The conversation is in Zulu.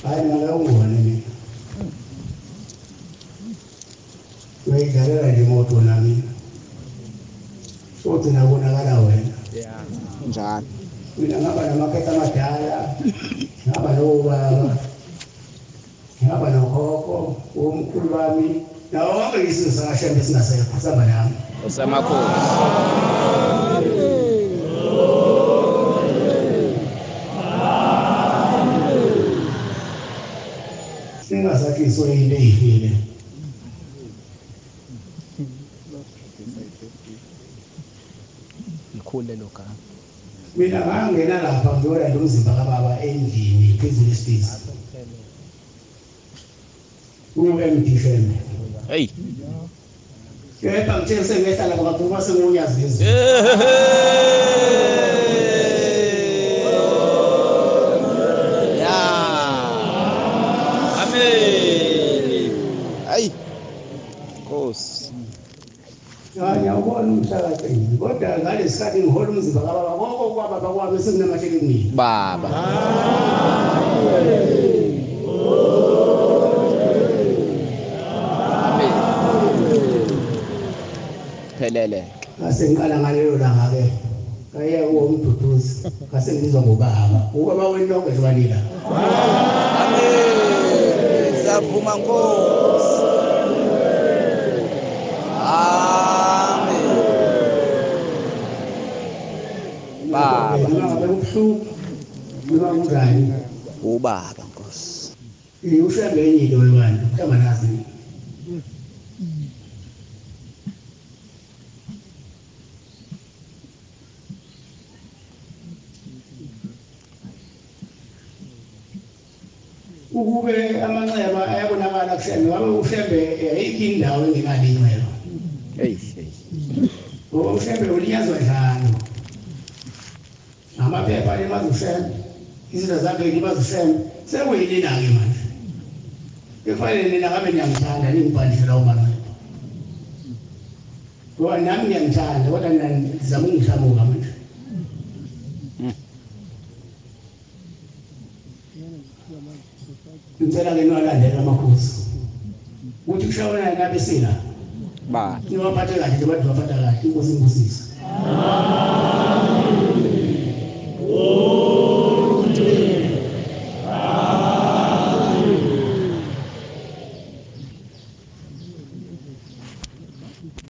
Hayi ngeke ungibone mina. Uyidlalela nje imoto nami. Futhi nabonakala wena. Yeah, njalo. Mina ngaba namakhetha amadala, ngaba nobaba, ngaba nokhokho, omkhulu bami, nawo wonke isizwe sakaShembe singasekho sihamba nami. Osamakhosi. Singasakhiswe into eyifile. Likhulu lelo gama. Mina ngangena lapha ngiyolanda umzimba kababa endlini phezulu esitezi. U-MD Shembe. Hey. Kepha ngithe sengehla lapha kakhulu sengunyazi lezi. Ya. Amen. Ay. Nkosi. Ngiyawubona umhlaka-3 kodwa ngalesikhathi ngihola umzimba kababa konke kwababa kwami sekunamathele kumina. Baba. Amen. Phelele. Ngase ngiqala ngalelo langa-ke ngayeka kuwomduduzi ngase ngibizwa ngobaba. Ubaba wenu lonke nje walila. Amen. Siyavuma Nkosi. Amen. Baba. Noma ngabe kubuhlungu noma kunjani. Ubaba Nkosi. UShembe enye into webandla mhlawumbe nazi. Ukube amanxeba ayabonakala kuShembe, ngabe uShembe ayikho indawo engenalo inxeba. Hey, hey. Ngoba uShembe ulinyazwa njalo. Amaphepha alimaza uShembe, izinto zakhe limaza uShembe. Sekuyinina-ke manje. Kufanele nina ngabe niyangithanda ningibhandishe lawo manxeba. Ngoba nami ngiyangithanda kodwa nina nizama ukungihlamuka manje. Ngicela ke niwalandele amakhosi. Uthi kushawona nabesila. Ba. Niwaphathe kahle nje bantu baphatha kahle inkosi ingibusise.